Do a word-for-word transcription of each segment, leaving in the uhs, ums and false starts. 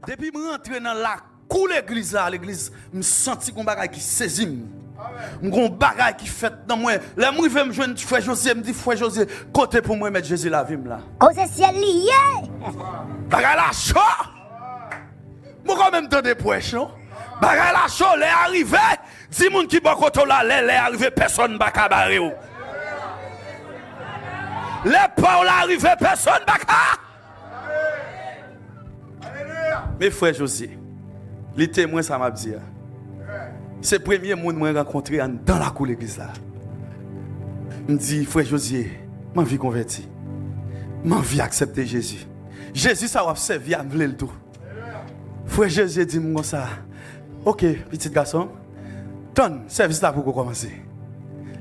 Depi m rantre nan lakou legliz la, legliz, m santi gon bagay ki sezi m. M gon bagay ki fèt nan mwen. Lè m rive, m jwenn frè Jozye, m di, "Frè Jozye, kote pou mwen mèt Jezi lavi m la?" O, se syèl li ye! Bagay la cho! M poko menm tande prèch, non. Bagay la cho, lè a rive, di moun ki bò kote w la, lè, lè a rive, pèsonn pa ka bare w. Lè pa w la rive, pèsonn pa ka. Men frè Jozye, li temwen sa m ap di a. Se premye moun mwen rankontre anndan lakou legliz la. M di, "Frè Jozye, m anvi konvèti. M anvi aksepte Jezi. Jezi sa w ap sèvi a, m vle l tou." Frè Jozye di m konsa, "Oke, pitit gason m, tann, sèvis la poko kòmanse."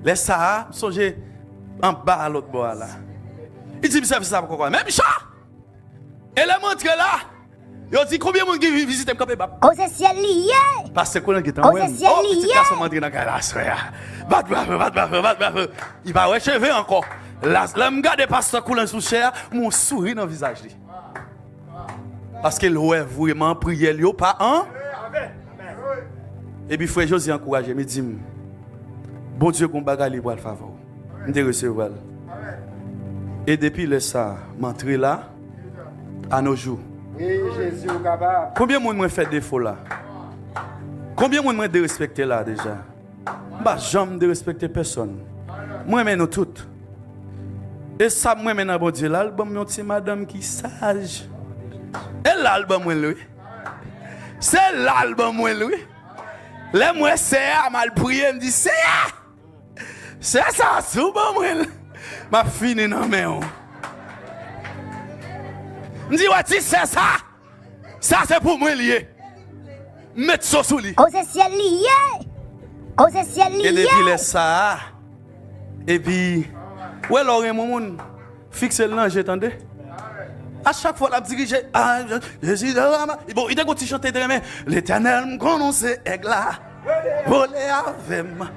Lè sa a, m sonje anba a lòt bò a la. Li di m, "Sèvis la poko kòmanse." Menm jan! E lè m antre la, yo di, "Konbyen moun ki vin vizite m kanpe bap?" O, se syèl li ye! Pastè Koulans gentan wè m. O, se syèl li ye! Oh, pitit gason m antre nan kay la aswè a. Bat bravo, bat bravo, bat bravo. Li pa wè cheve ankò. La, lè m gade pastè Koulans sou chè a, m wè yon souri nan vizaj li. Paske l wè vreman priyè l yo pa an. Epi frè Jozye ankouraje m, li di m, "Bondye gon bagay li pral fè avè w." M te resevwa l. E depi lè sa a, m antre la, a nos jours. Wi, Jezi, ou kapab. Konbyen moun mwen fè defo la? Konbyen moun mwen derespekte la deja? M pa janm derespekte pèsonn. Mwen renmen nou tout. E sa mwen renmen nan Bondye la, l ban m yon ti madanm ki saj. E la l ban mwen l, wi. Se la l ban mwen l, wi. Lè m wè sè a, m al priye, m di, "Seyè, sè sa, si w ban mwen l, m ap fini nan men w." M di, "Wè ti sè sa, sa se pou mwen l ye." M met so sou li. O, se syèl li ye! O, se syèl li ye! E depi lè sa a, epi, wè lè w renmen yon moun, fikse l nan je, tande. A chak fwa l ap dirije, a, Jezi, bon, li te gon ti chante l te renmen, "Letènèl, m konnen w se èg la, vole avè m."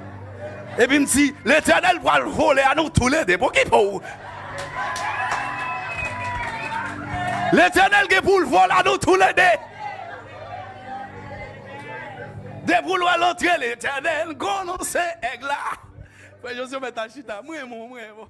Epi m di, "Letènèl pral vole a nou toulede, pou ki pou w?" Letènèl gen pou l vole a nou toulede. Depi w wè l antre, "Letènèl, konnen w se èg la." Frè Jozye, mèt al chita, mwen, mwen, mwen, mwen.